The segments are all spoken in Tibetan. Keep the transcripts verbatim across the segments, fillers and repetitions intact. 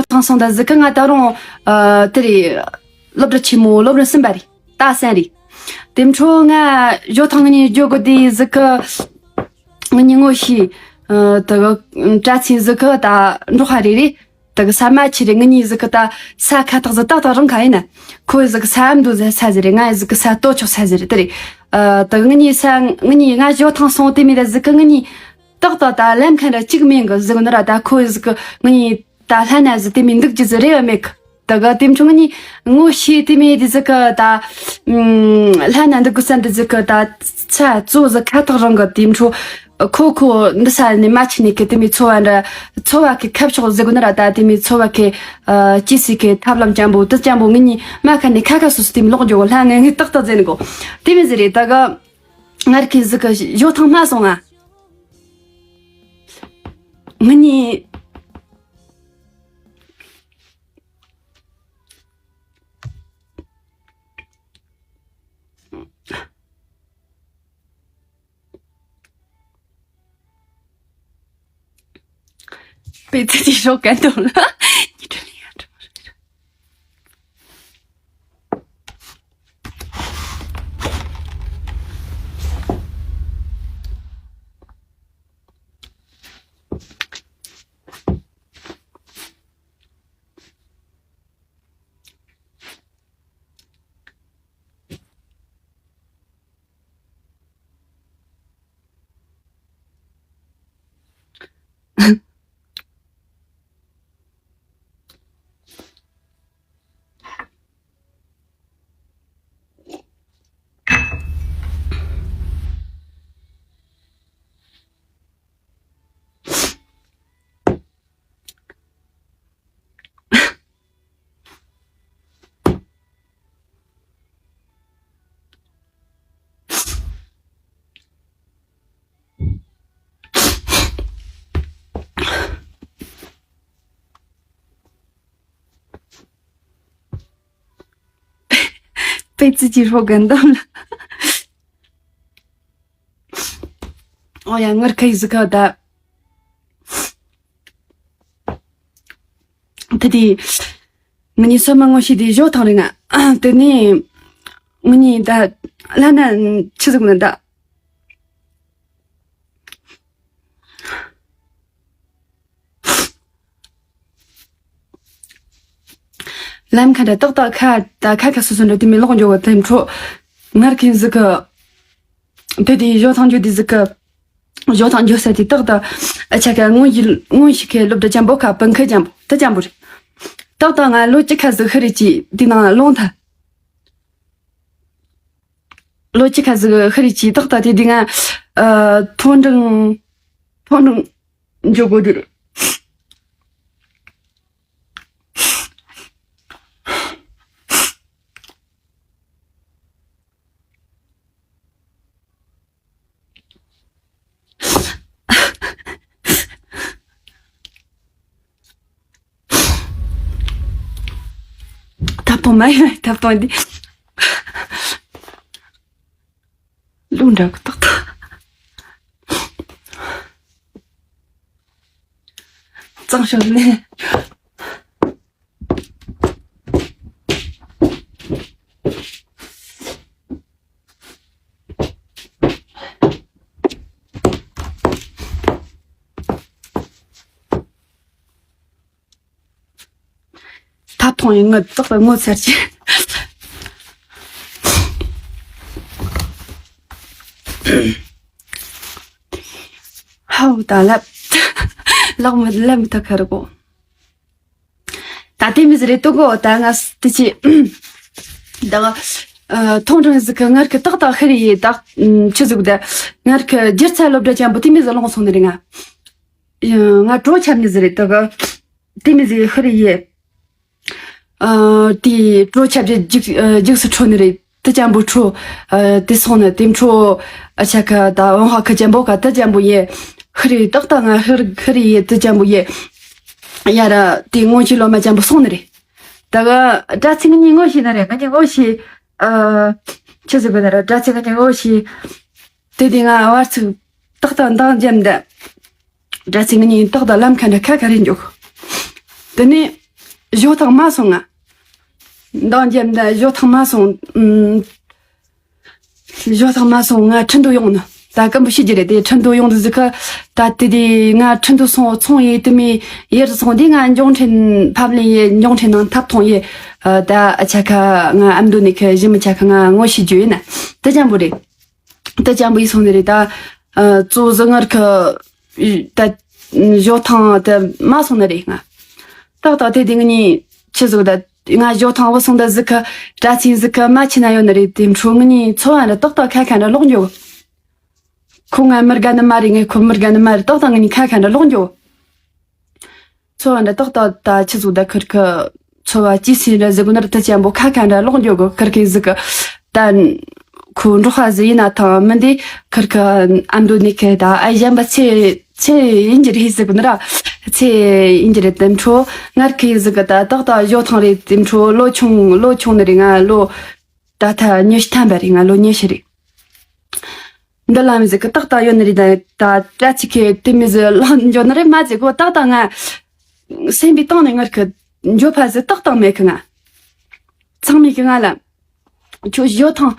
ཐང་སོང་ད་ཟིག་གི་ང་ད་རུང་ཨ་དེ་རེད། སློབ་གྲྭ་ཆེན་མོ་སློབ་རིམ་གསུམ་པ་རེད། ད་གསན་རེད། དེ་འཕྲོ་ང་ཞོ་ཐང་ངེད་གཉིས་འགྱོ་དགོས་དེ་ཟིག་གི་ངེད་གཉིས་ངོ་ཤེས། ཨ་དེ་གི་དྲ་ཚིགས་ཟིག་གི་ད་འབྲོག་ཧ་རེ་རེད། དེ་གི་ས་མ་ཆི་རེད། ངེད་གཉིས་ཟིག་གི་ད་ས་ཁ་ཐག་ཟིག་ཏག་ཏག་རང་ཁ་ཡིན་ན། ཁོ་ཟིག་གི་ས་མདོ་ཟིག་ས་ཟིག་རེད། ང་ཟིག་གི་ས་སྟོད་ཕྱོགས་ས་ཟིག་རེད། དེ་རེད། ཨ་དེ་གི་ངེད་གཉིས་ས་ངེད་གཉིས་ང་ཞོ་ཐང་སོང་དེ་མི་ད་ཟིག་གི་ངེད་གཉིས་ཏག་ཏག་ད་ལམ་ཁ་འདྲ་གཅིག་མིན་གི་ཟིག་ནི་ར། ད་ཁོ་ཟིག་གི་ངེད་གཉིས་ད་ལྷན་ན་ཟིག་དེ་མི་འདུག་རྒྱུ་ཟིག་རེད་བ་མེད་གི། ད་ག་དེ་འཕྲོ་ངེད་གཉིས་ངོ་ཤེས་དེ་མི་དེ་ཟིག་གི་ད་ཨམ་ལྷན་ན་འདུག་གི་ས་འདི་ཟིག་གི་ད་ཚ་གཙོ་ཟིག་ཁ་ཐག་རིང་གི། དེ་འཕྲོ་ཁོ་ཁོ་འདི་ས་ནས་མ་ཆི་ནས་གི་དེ་མི་འཚོ་བ་འདྲ་འཚོ་བ་གི་ཁ་ཕྱོགས་ཟིག་ནི་ར། ད་དེ་མི་འཚོ་བ་གི་ཨ་སྐྱེ་སྲིད་གི་ཐབས་ལམ་ཅན་པོ་དེ་ཅན་པོ་ངེད་གཉིས་མ་ཁ་ནས་ཁ་ཁ་སོ་སོ་དེ་མི་ལོག་འགྱོ་གི། ལྷན་ངེད་གཉིས་ཏག་ཏག་ཟེར་ནི་གོ། དེ་མི་ཟིག་རེད། ད་ག་ང་ར་ཁི་ཟིག་གི་ཞོ་ཐང་མ་སོང་ང་། ངེད་གཉིས། པེ་ཙི་ཅི་ཤོག་གན་དོ་ལ། པེ་ཙི་ཅི་ཧྲོ་གན་དམ་ལ། ཨོ་ཡ་ངར་ཁ་ཡི་ཟི་ཁ་ད། དེ་དེ། ངེད་གཉིས་སོ་མ་ངོ་ཤེས་དེ་ཞོ་ཐང་རེད་ང་། དེ་ནས་ངེད་གཉིས་ད་ལྷན་ན་ཆི་ཟིག་ན་ད། ལམ་ཁ་འདྲ་ཏག་ཏག་ཁ་ད་ཁ་ཁ་སོ་སོ་འདྲ་དེ་མི་ལོག་འགྱོ་བ་དེ་འཕྲོ་ངར་ཁིན་ཟིག་གི། དེ་དེ་ཞོ་ཐང་འགྱོ་དེ་ཟིག་གི། ཞོ་ཐང་འགྱོ་ས་དེ་ཏག་ཏག་ཨ་ཆ་ཁ་སྔོན་ཞིག་སྔོན་ཞིག་ཁའི་སློབ་གྲྭ་ཅན་པོ་ཁ་པང་ཁ་ཅན་པོ་ད་ཅན་པོ་རེད། ཏག་ཏག་ང་ལོ་གཅིག་ཁ་ཟིག་ཧི་རི་ཅི་དེ་ནང་ལོང་ཐལ། ལོ་གཅིག་ཁ་ཟིག་ཧི་རི་ཅི་ཏག་ཏག་དེ་དེ་ང་ཨ་མཐོ་འབྲིང་མཐོ་འབྲིང་འགྱོ་དགོས་དུས། ད་པོ་མ་ཡིན་ད་པོ་འདི། ལུང་འདྲ་གི་ཏག་ཏག་གཙང་ཤོར་ནས། ད་མཐོང་ཡིན་ངོ་ཙག་ལ་ངོ་ཚར་ཆེ། ཧའུ་ད་ལབ། ལག་མི་ལབ་མི་ཐག་ཁར་གོ། ད་དེ་མི་ཟེར་རེད་ཏོ་གོ། ད་ང་དེ་ཆེ། ད་ང་ཨ་མཐོང་གྲོང་ཟིག་གི་ངར་གི་ཏག་ཏག་ཧི་རི་ཡེ་ད་ཆི་ཟིག་ད་ངར་གི་སྒྱུ་རྩལ་སློབ་གྲྭ་ཅན་པོ་དེ་མི་ཟིག་ལོང་སོང་ནི་རེད་ང་། ང་གྲོ་ཆབ་ནི་ཟིག་རེད་ཏོ་གོ། དེ་མི་ཟིག་ཧི་རི་ཡེ། ཨ་དེ་གྲོ་ཆབ་ཀྱི་རྒྱུགས་ཨ་རྒྱུགས་སུ་འཕྲོ་ནི་རེད། དེ་ཅན་པོ་འཕྲོ། ཨ་དེ་སོང་ནི་དེ་འཕྲོ། ཨ་ཆ་ཁ་ད་འོང་ཧ་ཁ་ཅན་པོ་ཁ་དེ་ཅན་པོ་ཡེ། ཧི་རི་ཏག་ཏག་ང་ཧི་རི་ཧི་རི་ཡེ་དེ་ཅན་པོ་ཡེ། ཡ་ར་དེ་སྔོན་གྱི་སློབ་མ་ཅན་པོ་སོང་ནི་རེད། ད་ག་དྲ་ཚིགས་ངེད་གཉིས་ངོ་ཤེས་ནི་རེད། ངེད་གཉིས་ངོ་ཤེས། ཨ་ཆི་ཟེར་བ་ནི་ར་དྲ་ཚིགས་ངེད་གཉིས་ངོ་ཤེས། དེ་དེ་ང་བར་ཚིགས་ཏག་ཏག་འདང་རྒྱབ་འདི། དྲ་ཚིགས་ངེད་གཉིས་ཏག་ཏག་ལམ་ཁ་འདྲ་ཁ་ཁ་རེ་འཇོག་དེ་ནས། ཞོ་ཐང་མ་སོང་ང་། འདང་རྒྱབ་འདི་ཞོ་ཐང་མ་སོང་། ཨུམ། ཞོ་ཐང་མ་སོང་ང་ཁྲིན་ཏུ་ཡོང་ནི། ད་སྐམ་པོ་ཤི་རྒྱུ་རེད་དེ། ཁྲིན་ཏུ་ཡོང་དུ་ཟིག་ག་ད་དེ་དེ་ང་ཁྲིན་ཏུ་སོང་ཚོང་ཡེ་དེ་མི་ཡེར་སོང་དེ། ང་འབྱུང་ཕྲན་ཕབ་ལེན་ཡེ། འབྱུང་ཕྲན་ནང་ཐབ་ཐོང་ཡེ། ཨ། ད་ཨ་ཆ་ཁ་ང་ཨ་མདོ་ནས་ཁ་ཞི་མི་ཆ་ཁ་ང་ངོ་ཤེས་རྒྱུ་ཡིན་ན། དེ་ཅང་པོ་རེད། དེ་ཅང་པོ་ཡིན་སོང་ནི་རེད་ད། ཨ། གཙོ་བོ་ཟི་ངར་ཁ་ད་ཞོ་ཐང་དེ་མ་སོང་ནི་རེད་ང་། ཏག་ཏག་དེ་དེ་ང་གཉིས་ཆི་ཟིག་ད། ང་ཞོ་ཐང་བུད་སོང་ད་ཟིག་ག་དྲ་ཚིགས་ཟིག་ག་མ་ཆི་ན་ཡོད་ནི་རེད། དེ་འཕྲོ་ང་གཉིས་འཚོ་བ་འདྲ་ཏག་ཏག་ཁ་ཁ་འདྲ་ལོག་འགྱོ། ཁོ་ང་མི་དགའ་ནི་མ་རེད། ངས་ཁོ་མི་དགའ་ནི་མ་རེད། ཏག་ཏག་ང་གཉིས་ཁ་ཁ་འདྲ་ལོག་འགྱོ། འཚོ་བ་འདྲ་ཏག་ཏག་ད་ཆི་ཟིག་ད་ཁིར་ཁ་འཚོ་བ་ཅི་སྲིད་འདྲ་ཟིག་གོ་ནར་ད་ཅན་པོ་ཁ་ཁ་འདྲ་ལོག་འགྱོ་གོ། ཁིར་ཁེ་ཟིག་ག་ད་ཁོ་འབྲོག་པ་ཟིག་ཡིན་ན་ཐང་མི་འདི། ཁིར་ཁ་ཨ་མདོ་ནས་ཁ་ད་ཨ་གཞན་པ་ཚེ་ཚེ་ཡིན་གྱི་རེད་ཟིག་གོ་ནི་ར། ཚེ་ཡིན་གྱི་རེད། དེ་འཕྲོ་ངར་ཁེ་ཟིག་ག་ད་ཏག་ཏག་ཞོ་ཐང་རེད། དེ་འཕྲོ་ལོ་ཆུང་ལོ་ཆུང་ནི་རེད། ང་ལོ་ད་ཐ་ཉི་ཤུ་ཐམ་པ་རེད། ང་ལོ་ཉི་ཤུ་རེད། འདི་ལ་མི་ཟིག་གི་ཏག་ཏག་ཡོད་ནི་རེད། ད་ད་དྲ་ཚིགས་ཁེ་དེ་མི་ཟིག་ལོག་འགྱོ་ནི་རེད་མ་ཟེར་གོ། ཏག་ཏག་ང་སེམས་པའི་སྟེང་ནས་ངར་ཁི་འགྱོད་པ་ཟིག་ཏག་ཏག་མེད་གི། ང་ཚང་མས་གི་ང་ལ་ཁྱོད་ཞོ་ཐང་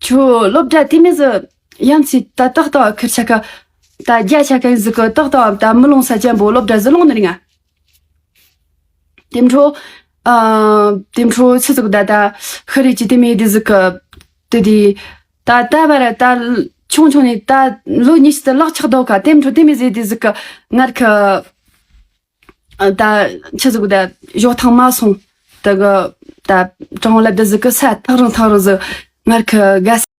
ཁྱོད་སློབ་གྲྭ་དེ་མི་ཟིག་ཡང་ཚིག་ད་ཏག་ཏག་ཁིར་ཆ་ག་ད་རྒྱ་ཆ་ག་ཟིག་གི་ཏག་ཏག་ད་མི་ལོང་ས་ཅན་པོ་སློབ་གྲྭ་ཟིག་ལོང་ནི་རེད། ང་དེ་འཕྲོ། ཨ། དེ་འཕྲོ་ཆི་ཟིག་ད་ད་ཤི་རེ་ཅི་དེ་མི་དེ་ཟིག་གི་དེ་དེ། ད་ད་བར་ད་ཆུང་ཆུང་ནས་ད་ལོ་ཉི་ཤུ་དེ་ལག་ཆགས་དོ་ག་དེ་འཕྲོ་དེ་མི་ཟིག་དེ་ཟིག་གི་ངར་ཁི་ད་ཆི་ཟིག་ད་ཞོ་ཐང་མ་སོང་དེ་གི་ད་གྲང་ལ་དེ་ཟིག་གི་ས་ཐག་རིང་ཐག་རིང་ཟིག་ངར་ཁི་དགའ་ས།